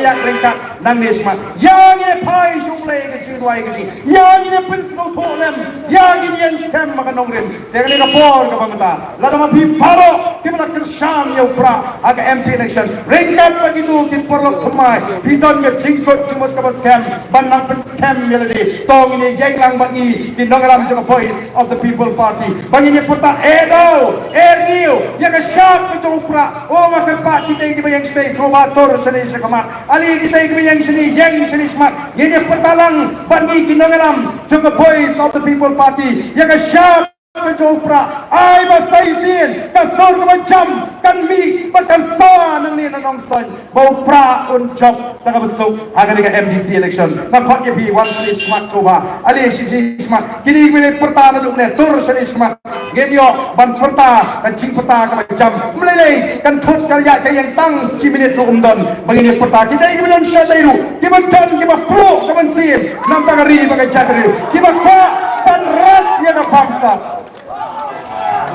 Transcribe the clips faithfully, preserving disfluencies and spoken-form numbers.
ïaid ryngkat nangne shakhmat. Ïa ngin ïa phai sha U Blei ka jingduwai ka jong ngi. Ïa ngin ïa pynsngewthuh lem. Ïa ngin ïa skhem ha ka nongrim. Te kane ka por kaba mynta, lada ma phi baroh kiba la kyrshan ïa u Prah ha ka M P election, ryngkat bad kito ki paralok thymmai, phi don ka jingkut jingmut kaba skhem ban nang pynskhem ïa lade. To ngin ïa ïeng lang bad ngi ki nongïalam jong ka Voice of the People Party ba ngin ïa pyrta eh daw, eh rngiew ïa ka shap ka jong u Prah. O nga kyrpad, kitei kiba ïeng shatei, sngewbha tur shane shakhmat. Ale kitei kiba ïeng shane, ïeng shane shakhmat. Ngin ïa pyrta lang bad ngi ki nongïalam jong ka Voice of the People Party ïa ka shap ka jong u Prah. Ai ba sa shisien ka sur kaba jam kan mih bad kan sa nangne na Nongstoiñ ba u Prah un jop da kaba suk ha kane ka M D C election. Nga khot ïa phi wan shane shakhmat sngewbha. Ale shane shakhmat. Kine kiba ïaleh pyrta naduh ne, tur shane shakhmat. Ngin ïoh ban pyrta ka jingpyrta kaba jam. Ym lei lei kan thut ka ïaid ka ïeng tang shi minit ruh ym don ba ngin ïa pyrta. Kitei kiba don shatei ruh, kiba don kiba pluh ka mynsiem na ka bynta ka ri bad ka jaitbynriew, kiba kwah ban rat ïa ka bamsap.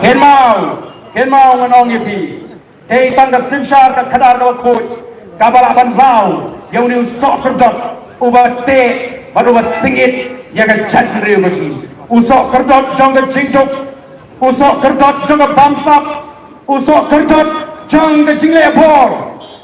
Kynmaw, kynmaw ngan ong ïa phi. Dei tang ka synshar ka khadar kaba khuid kaba lah ban law ïa une u soh kyrdot uba teh bad uba sngewsih ïa ka jaitbynriew ka jong ngi. U soh kyrdot jong ka jingduk, u soh kyrdot jong ka bamsap, u soh kyrdot jong ka jingleh bor,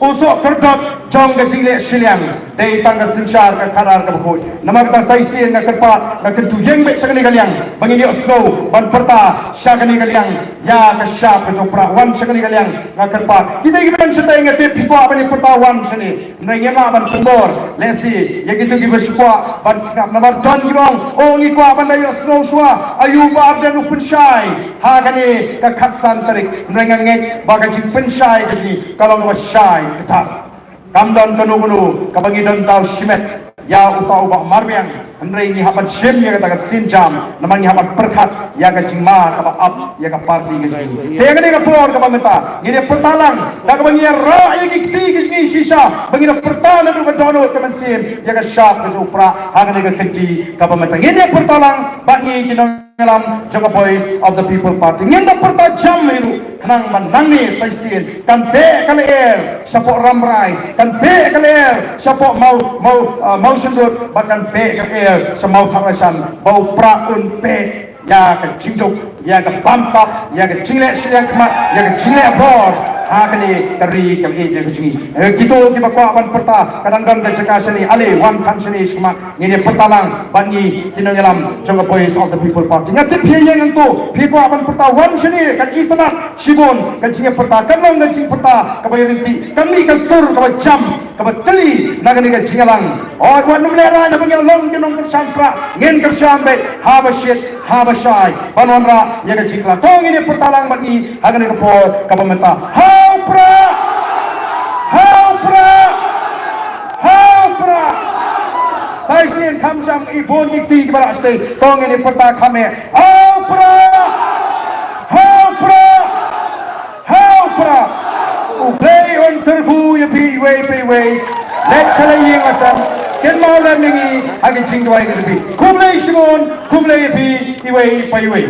u soh kyrdot jong ka jingleh shiliang. Dei tang ka synshar ka khadar kaba khuid. Namar kata sa shisien nga kyrpad, nga kyntu, ïeng beit sha kane ka liang ba ngin ïohsngew ban pyrta sha kane ka liang ïa ka shap ka jong u Prah. Wan sha kane ka liang, nga kyrpad. Kitei kiba don shatei nga tip phi kwah ban ïa pyrta, wan shane. Hynrei ngim lah ban pynbor lehse ïa kito kiba shu kwah ban sngap, namar don kiba ong, o ngi kwah ban da ïohsngew shuwa, aïu Bah Ardent u pynshai ha kane ka khatsan tarik. Hynrei nga ngeit ba ka jingpynshai ka jong ngi ka long kaba shai kata. Kam don kano kano kaba ngi don thaw shimet ïa uta u Bah Marbiang, hynrei ngi hap ban shim ïa kata ka sienjam namar ngi hap ban pyrkhat ïa ka jingma kaba ap ïa ka party ka jong ngi. Te ïa kane ka por kaba mynta ngin ïa pyrta lang da kaba ngi ïa rah ïa ki kti ka jong ngi shisha ba ngin ïa pyrta naduh ba dohnud ka mynsiem ïa ka shap ka jong u Prah ha kane ka kynti kaba mynta. Ngin ïa pyrta lang bad ngi ki nong ïalam jong ka Voice of the People Party. Ngin da pyrta jam hi ruh khnang ba nangne sa shisien kan beh ka lyer shapoh Rambrai, kan beh ka lyer shapoh Maw, Maw, ah, Mawshynrut, bad kan beh ka lyer sha Mawthadraishan, ba u Prah un peit ïa ka jingduk, ïa ka bamsap, ïa ka jingleh shiliang khmat, ïa ka jingleh bor ha kane ka ri ka lyer ka jong ngi. Eh, kito kiba kwah ban pyrta, ka dang don ka jaka shane, ale wan than shane shakhmat. Ngin ïa pyrta lang bad ngi ki nongïalam jong ka Voice of the People Party. Nga tip phi ïeng hangto, phi kwah ban pyrta, wan shane, kan itynnad shibun ka jingïapyrta, kan long ka jingpyrta kaba ïaryntih, kan mih ka sur kaba jam, kaba tylli na kane ka jingïalang. Oi, wat nym lehraiñ, haba ngi long ki nongkyrshan Prah, ngin kyrshan beit haba shit haba shai ban wanrah ïa ka jingkylla. To ngin ïa pyrta lang bad ngi ha kane ka por kaba mynta. Ha u Prah! Ha u Prah! Ha u Prah! Sa shisien kham jam, i bun ki kti kiba rah shatei. To ngin ïa pyrta kham eh. Ha u Prah! Ha u Prah! Ha u Prah! U Blei un kyrkhu ïa phi iwei pa iwei. Leit sha la ïing la sem. Kynmaw lem ïa ngi ha ka jingduwai ka jong phi. Khublei shibun, khublei ïa phi iwei pa iwei.